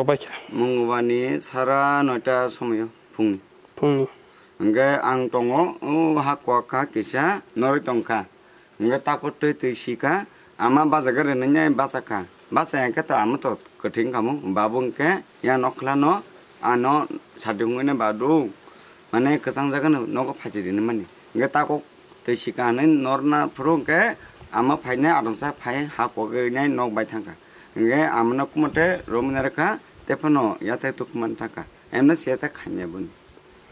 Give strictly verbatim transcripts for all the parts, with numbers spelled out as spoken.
Bai kha. Mungubani sara noita somoyo phungni. Phungni. Hingke ang tongo, o ha kok kha kisa noroi tongkha. Hingke tako twi twi sika, ama bajaga rwnai bachakha. Bachaya hingke to ama to kwthwi wngkha mo. Babu hingke ya nokhlano ano sadi wngwi badu, mane kwchang jagano nogo phaidi rinimani. Hingke tako twi sika hinwi norna phuru hingke ama phainai adamsa phai ha kogwi nok bai thangkha. Hingke amano kumote romwi narwkha, tephano yathai tukmani thangkha. Emno siya ta khanya boni.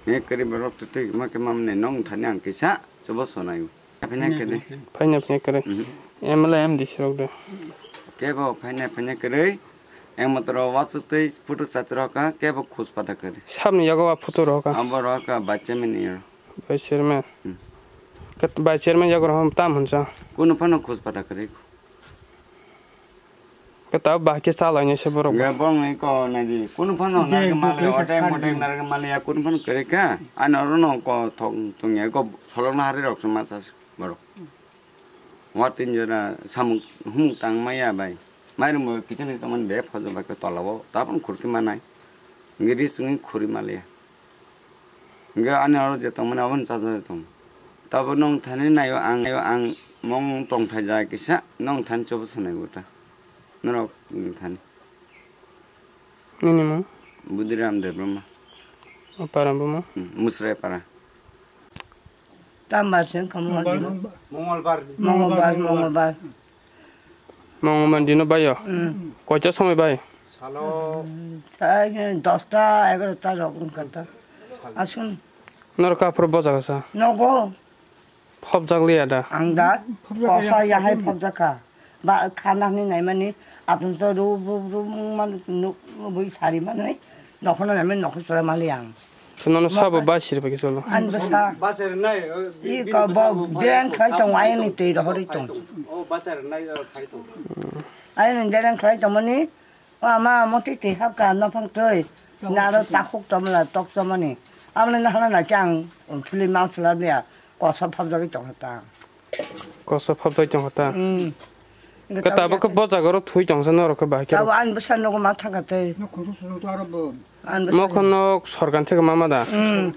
Hingke kwrwi borok twtwi ma khe mamne nong thani ang kisa chubo sonai. Phanya kene. Phanya phanya kere. Mhm. M L A M D C rok de. Kebo phanya phanya kere. Em motoro watsuk tei photo chatrok ka, kebo khus pata kere. Sabni yago wa photo rok ka. Abo rok ka bachemini. Vice chairman. Hmm. Kat vice chairman yago rom tam hunsa. Kuno phano khus pata kere. Kata ba ke chalai ne se borok. Ga bong ni ko na di. Kuno phano na ke male, otai motai na ke male ya kuno phano kere ka. Ano rono ko thong thong ya ko solong na hari rok suma sa borok. Wa tin jora samung humung tang maya bai. Mairum bo kichani tongmani be phojo bai ko tola o. Tapon khurki manai. Ngiri sungi khuri male. Hingke ani oro je tongmani aboni chajaknai tong. Tabuk nwng thani naio ang, naio ang mong tongthai ja kisa nwng thani chobo swnai bo ta. Norok nwng thani. Nini mung? Budiram Debbarma. O para bo mo? Hmm, Musrai para. Tamba sen kamu Mongolbar. Mongolbar, Mongolbar. Mongolbar dino baio? Mm. Koita somoi bai? Salo. Thai dosta, egarota rok wngkha ta. Asun. Norok aphuru bojak sa? Nogo. Phobjak liya da? Ang da. Phobjak kosa liya, yahai phobjak liya. Phobjak kha. Ba khana hwnwi naimani, athum so ru, ru, ru, man, nuk, bui sari manwi. Nokhono nami nokho chwla mali ang. Nono sabo ba sir pagi chwla. Ani bwsa. Bacha rwnai, o, I bini ko bwsa bo bo beng khlai tong, ayani twi rohorwi tong. O, bacha rwnai, o, khai tong. Ayani dereng khlai tongmani, o ama moti twi hapka nophang twi. Naro takhuk tomla tok tomani. Amle nahla na kyang, um, thuli mang chwla bia. Kosa phapjagwi tongkha ta. Kosa phapjagwi tongkha ta. Mm. Khe tabuk khe bo jaga oro thwi tongsa norok khe bahai khe. Abo ani bwsa nogo ma thangkha tei. Ani bwsa Mokho nok sorkan theke mama da. Mm.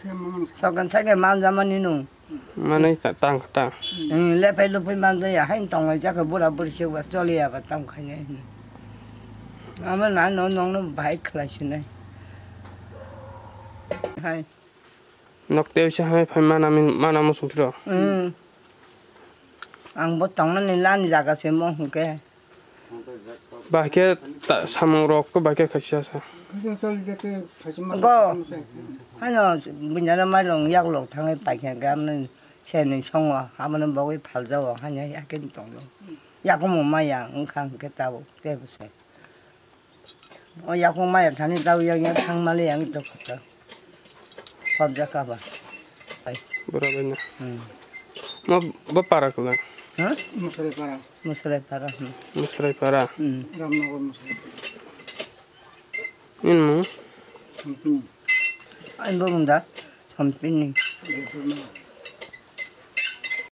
Sorkan theke manjamani nung. Mane ta-, tang ta. Mm, lepai lupai manjaya, hain tonglai jakha bura buri se ba choliya ba tam khainai. Ama na no nong no bahai khlai sinai. Hai. Nok tei se hai phai mana min, mana musung phiro. Mm. Ang bo tongnani lani jaga se mo hwnkhe. Bahai khe ta-, samung rok ko bahai khe khaisa sa. Go. Hano bunyana mailong yaklok thangwi paikha khe amno seni songo, amno bogwi phaljago, hanya yakhe tonglo. Yakumo maya wngkha hwnkhe tabuk tei bwsai. O yakung maya thani tau yang yang thang mali yang to kota. Khobjak kha ba. Bura bai na. Hmm. Mo bo para kula. Ha? Musrai para. Musrai para. Hmm. Musrai para. Hmm. Ramnagar Musrai. In mo? Sampini. Ain bo munda. Sampini. Sampini.